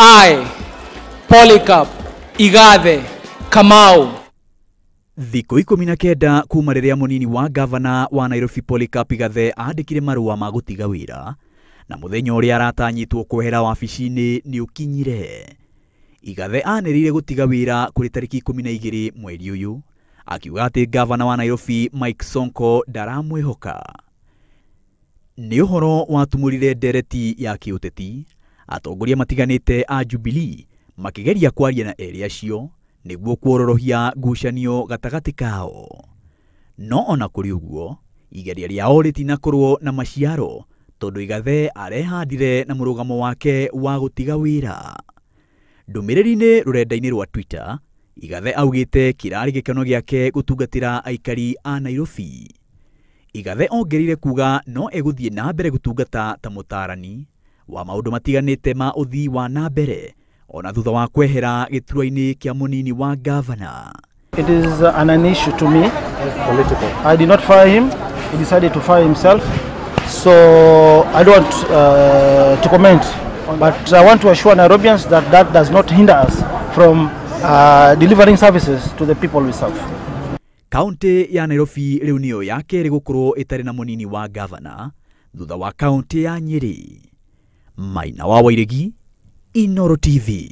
I, Polycarp Igathe Kamau. Thikũ 19 kuma rĩrĩa mũnini wa gavana wa Nairobi Polycarp Igathe andĩkire marũa ma gũtiga wĩra, na mũthenya ũrĩa aratanyĩtwo kwehera wabici-inĩ nĩ ũkinyire. Igathe anĩrĩire gũtiga wĩra kũrĩ tarĩki 12 mweri ũyũ, akiuga atĩ gavana wa Nairobi Mike Sonko ndaramwĩhoka. Nĩ ũhoro watumũrire ndereti ya kĩũteti, atongoria matiganĩte a Jubilee makĩgeria kwaria na erĩ acio nĩguo kuororohia ngucanio gatagatĩ kao. No ona kũrĩ ũguo, igeria rĩao rĩtinakorwo na maciaro tondũ Igathe arehandire na mũrũgamo wake wa gũtiga wĩra. Ndũmĩrĩri-inĩ rũrenda-inĩ rwa Twitter, Igathe augĩte kĩrarĩ gĩkeno gĩake gũtungatĩra aikari a Nairobi. Igathe ongereire kuga no egũthiĩ na mbere gũtungata ta mũtaarani wa maũndũ matiganĩte ma ũthii wa na mbere ona thutha wa kwehera gĩturwa-inĩ kĩa mũnini wa gavana. It is an issue to me. I did not fire him. He decided to fire himself. So I don't want to comment. But I want to assure Nairobians that that does not hinder us from delivering services to the people we serve. Kaunti ya Nairobi rĩu nĩyo ya kerĩ gũkorwo ĩtarĩ na mũnini wa gavana thutha wa kaunti ya Nyĩrĩ. Maina wa Wairegi, Inooro TV.